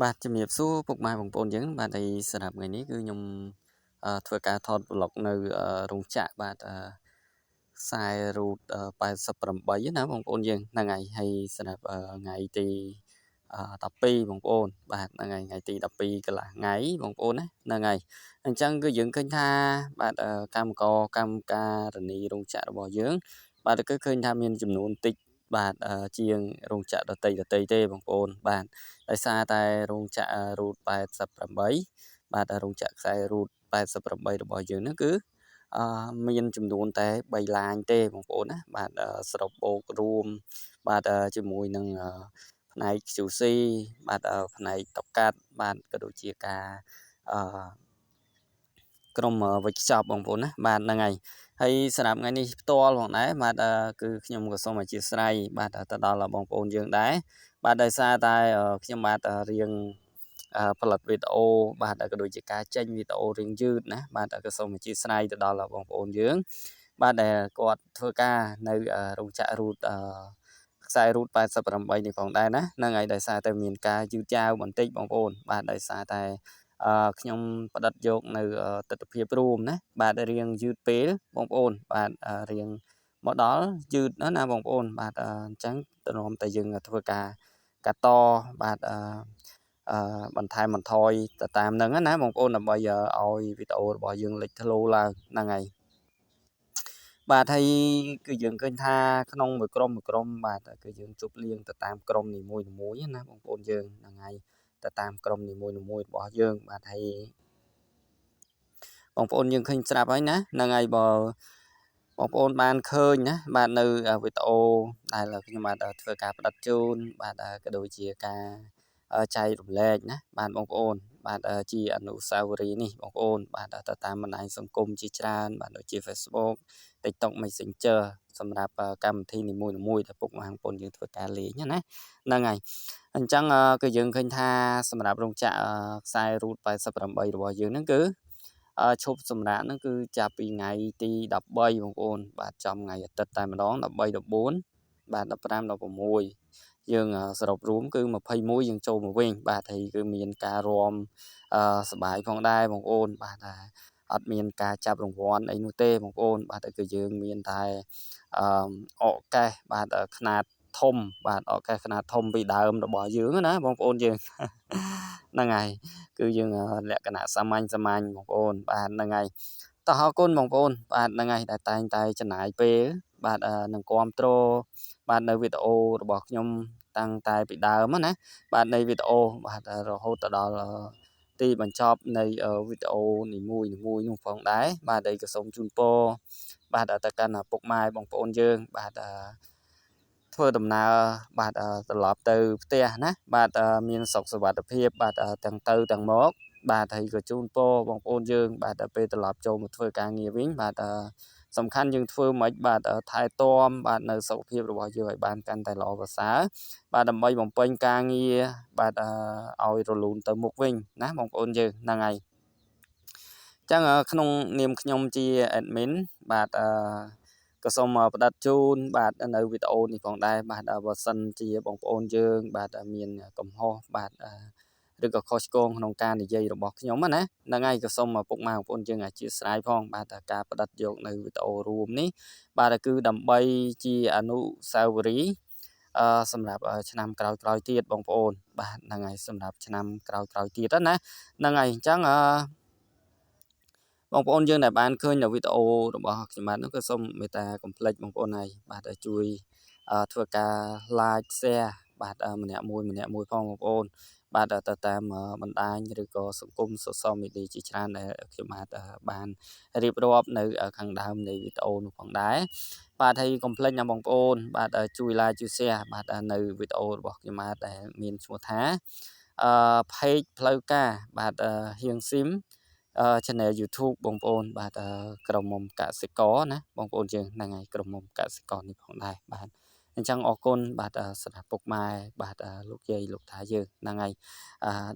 បាទជំរាបសួរពុកម៉ែបងប្អូនយើងបាទហើយសម្រាប់ថ្ងៃនេះគឺខ្ញុំធ្វើការថត vlog នៅរោងចក្របាទខ្សែរូត88ណាបងប្អូនយើងហ្នឹងហើយហើយសម្រាប់ថ្ងៃទី12បងប្អូនបាទហ្នឹងហើយថ្ងៃទី12កន្លះថ្ងៃបងប្អូនណាហ្នឹងហើយអញ្ចឹងគឺយើងឃើញថាបាទកម្មករកម្មការនីរោងចក្ររបស់យើងបាទគឺឃើញថាមានចំនួនតិចបាទជាងរោងចក្រដតីៗទេបងប្អូនបាទដោយសារតែរោងចក្ររូត88បាទរោងចក្រខ្សែរូត88របស់យើងហ្នឹងគឺអឺមានចំនួនតែ3ឡាញទេបងប្អូនណាបាទសរុបបូករួមបាទជាមួយនឹងផ្នែក QC បាទផ្នែកតកាត់បាទក៏ដូចជាការអឺក្រុមវិចខ្ចប់បងប្អូនណាបាទហ្នឹងហើយហើយសម្រាប់ថ្ងៃនេះផ្ទាល់ផងដែរបាទគឺខ្ញុំក៏សូមអធិស្ឋានបាទទៅដល់បងប្អូនយើងដែរបាទដោយសារតែខ្ញុំបាទរៀងផលិតវីដេអូបាទក៏ដូចជាការចេញវីដេអូរៀងយឺតណាបាទក៏សូមអធិស្ឋានទៅដល់បងប្អូនយើងបាទដែលគាត់ធ្វើការនៅរោងចក្ររូតខ្សែរូត88នេះផងដែរណាហ្នឹងហើយដោយសារតែមានការយឺតយ៉ាវបន្តិចបងប្អូនបាទដោយសារតែអឺខ្ញុំផ្ដិតយកនៅទស្សនភាពរួមណាបាទរៀងយឺតពេលបងប្អូនបាទរៀងមកដល់យឺតណាស់ណាបងប្អូនបាទអញ្ចឹងទម្រាំតែយើងធ្វើការកាត់តបាទអឺអឺបន្ថែមបន្ថយទៅតាមហ្នឹងណាបងប្អូនដើម្បីឲ្យវីដេអូរបស់យើងលេចធ្លោឡើងហ្នឹងហើយបាទហើយគឺយើងឃើញថាក្នុងមួយក្រុមមួយក្រុមបាទគឺយើងជប់លៀងទៅតាមក្រុមនីមួយៗណាបងប្អូនយើងហ្នឹងហើយទៅតាមក្រុមនីមួយៗរបស់យើងបាទហើយបងប្អូនយើងឃើញស្រាប់ហើយណាហ្នឹងហើយបើបងប្អូនបានឃើញណាបាទនៅវីដេអូដែលខ្ញុំបាទធ្វើការផ្ដិតជូនបាទក៏ដូចជាការចែករំលែកណាបាទបងប្អូនបាទជាអនុស្សាវរីយ៍នេះបងប្អូនបាទទៅតាមបណ្ដាញសង្គមជាច្រើនបាទដូចជា Facebook TikTok Messenger សម្រាប់កម្មវិធីនីមួយៗដែលពុកម៉ែបងប្អូនយើងធ្វើការលេងណាហ្នឹងហើយអញ្ចឹងគឺយើងឃើញថាសម្រាប់រោងចក្រខ្សែរូត88របស់យើងហ្នឹងគឺឈប់សម្រាកហ្នឹងគឺចាប់ពីថ្ងៃទី13បងប្អូនបាទចំថ្ងៃអាទិត្យតែម្ដង13 14បាទ15 16យើងសរុបរួមគឺ21យើងចូលមកវិញបាទហើយគឺមានការរាំសប្បាយផងដែរបងប្អូនបាទថាអត់មានការចាប់រង្វាន់អីនោះទេបងប្អូនបាទគឺយើងមានតែអឺអកកេះបាទខ្នាតធំបាទអកកេះខ្នាតធំពីដើមរបស់យើងណាបងប្អូនយើងហ្នឹងហើយគឺយើងលក្ខណៈសាមញ្ញសាមញ្ញបងប្អូនបាទហ្នឹងហើយតោះអរគុណបងប្អូនបាទហ្នឹងហើយដែលតែងតែចំណាយពេលបាទនឹងគ្រប់គ្រងបាទនៅវីដេអូរបស់ខ្ញុំតាំងតែពីដើមណាបាទនៃវីដេអូបាទរហូតទៅដល់ទីបញ្ចប់នៃវីដេអូនីមួយៗនោះផងដែរបាទហើយក៏សូមជូនពរបាទទៅកាន់ពុកម៉ែបងប្អូនយើងបាទធ្វើដំណើរបាទត្រឡប់ទៅផ្ទះណាបាទមានសុខសុវត្ថិភាពបាទទាំងទៅទាំងមកបាទហើយក៏ជូនពរបងប្អូនយើងបាទពេលត្រឡប់ចូលមកធ្វើការងារវិញបាទសំខាន់យើងធ្វើមិនបាទថែទាំបាទនៅសុខភាពរបស់យើងឲ្យបានកាន់តែល្អប្រសើរបាទដើម្បីបំពេញការងារបាទឲ្យរលូនទៅមុខវិញណាបងប្អូនយើងហ្នឹងហើយចឹងក្នុងនាមខ្ញុំជា admin បាទអឺក៏សូមផ្ដិតជូនបាទនៅវីដេអូនេះផងដែរបាទបើសិនជាបងប្អូនយើងបាទមានកំហុសបាទឬក៏ខុសឆ្គងក្នុងការនិយាយរបស់ខ្ញុំណាហ្នឹងហើយក៏សូមពុកម៉ែបងប្អូនយើងអធិស្ឋានផងបាទការផ្ដិតយកនៅវីដេអូរួមនេះបាទគឺដើម្បីជាអនុស្សាវរីយ៍អឺសម្រាប់ឆ្នាំក្រោយៗទៀតបងប្អូនបាទហ្នឹងហើយសម្រាប់ឆ្នាំក្រោយៗទៀតណាហ្នឹងហើយអញ្ចឹងអឺបងប្អូនយើងដែលបានឃើញនៅវីដេអូរបស់ខ្ញុំបាទនោះក៏សូមមេត្តាកុំភ្លេចបងប្អូនហើយបាទជួយធ្វើការ like share បាទម្នាក់មួយម្នាក់មួយផងបងប្អូនបាទទៅតាមបណ្ដាញឬក៏សង្គម social media ជាច្រើនដែលខ្ញុំបាទបានរៀបរាប់នៅខាងដើមនៃវីដេអូនោះផងដែរបាទហើយកុំភ្លេចណាបងប្អូនបាទជួយ like ជួយ share បាទនៅវីដេអូរបស់ខ្ញុំបាទដែលមានឈ្មោះថាអឺ page ផ្លូវការបាទហៀងស៊ីម channel YouTube បងប្អូនបាទក្រុមមុំកសិករណាបងប្អូនយើងហ្នឹងហើយក្រុមមុំកសិករនេះផងដែរបាទអញ្ចឹងអរគុណបាទសម្រាប់ពុកម៉ែបាទលោកយាយលោកតាយើងហ្នឹងហើយ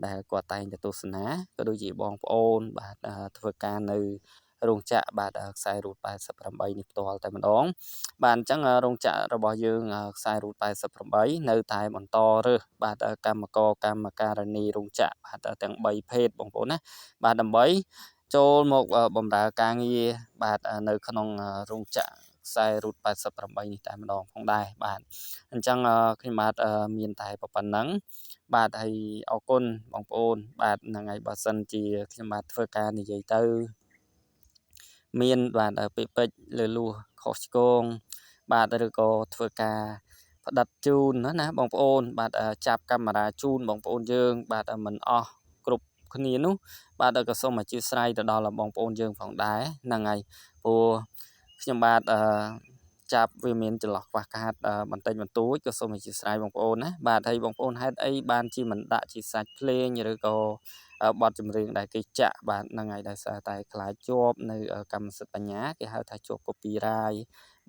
ដែលគាត់តែងតែទស្សនាក៏ដូចជាបងប្អូនបាទធ្វើការនៅ រោងចក្របាទខ្សែរូត88នេះផ្ទាល់តែម្ដង។ បាទ អញ្ចឹងរោងចក្ររបស់យើងខ្សែរូត88នៅតែបន្តរើសបាទកម្មករកម្មការិនីរោងចក្របាទទាំង3ភេទបងប្អូនណា បាទ ដើម្បីចូលមកបម្រើការងារបាទនៅក្នុងរោងចក្រខ្សែរូត88នេះតែម្ដងផងដែរ។ បាទ អញ្ចឹងខ្ញុំបាទមានតែប៉ុណ្ណឹង បាទ ហើយអរគុណបងប្អូន បាទ ហ្នឹងហើយ។ បើសិនជាខ្ញុំបាទធ្វើការនិយាយទៅមានបាទពាក្យពេចន៍លើលួសខុសឆ្គង បាទ ឬក៏ធ្វើការផ្ដិតជូនណាបងប្អូន បាទ ចាប់កាមេរ៉ាជូនបងប្អូនយើង បាទ មិនអស់គ្រប់គ្នានោះ បាទ ក៏សូមអធិស្ឋានទៅដល់បងប្អូនយើងផងដែរ ហ្នឹងហើយ ព្រោះខ្ញុំបាទអឺចាប់វាមានចន្លោះខ្វះខាតបន្តិចបន្តួច ក៏សូមអធិស្ឋានបងប្អូនណា។ បាទ ហើយបងប្អូនហេតុអីបានជាមិនដាក់ជាសាច់ភ្លេងឬក៏បទចម្រៀងដែលគេចាក់? បាទ ហ្នឹងហើយ ដោយសារតែខ្លាចជាប់នៅកម្មសិទ្ធិបញ្ញា គេហៅថាជាប់ copyright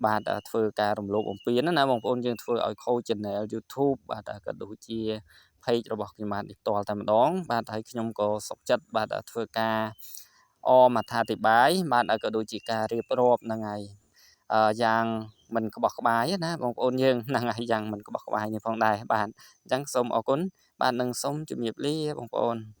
បាទ ធ្វើការរំលោភបំពានណាបងប្អូនយើង ធ្វើឲ្យខូច channel YouTube បាទ ក៏ដូចជា page របស់ខ្ញុំបាទនេះផ្ទាល់តែម្ដង។ បាទ ហើយខ្ញុំក៏សុខចិត្តបាទធ្វើការអមអត្ថាធិប្បាយ បាទ ក៏ដូចជាការរៀបរាប់ហ្នឹងហើយយ៉ាងមិនក្បោះក្បាយណាបងប្អូនយើង ហ្នឹងហើយ យ៉ាងមិនក្បោះក្បាយនេះផងដែរ។ បាទ អញ្ចឹងសូមអរគុណ បាទ និងសូមជម្រាបលាបងប្អូន។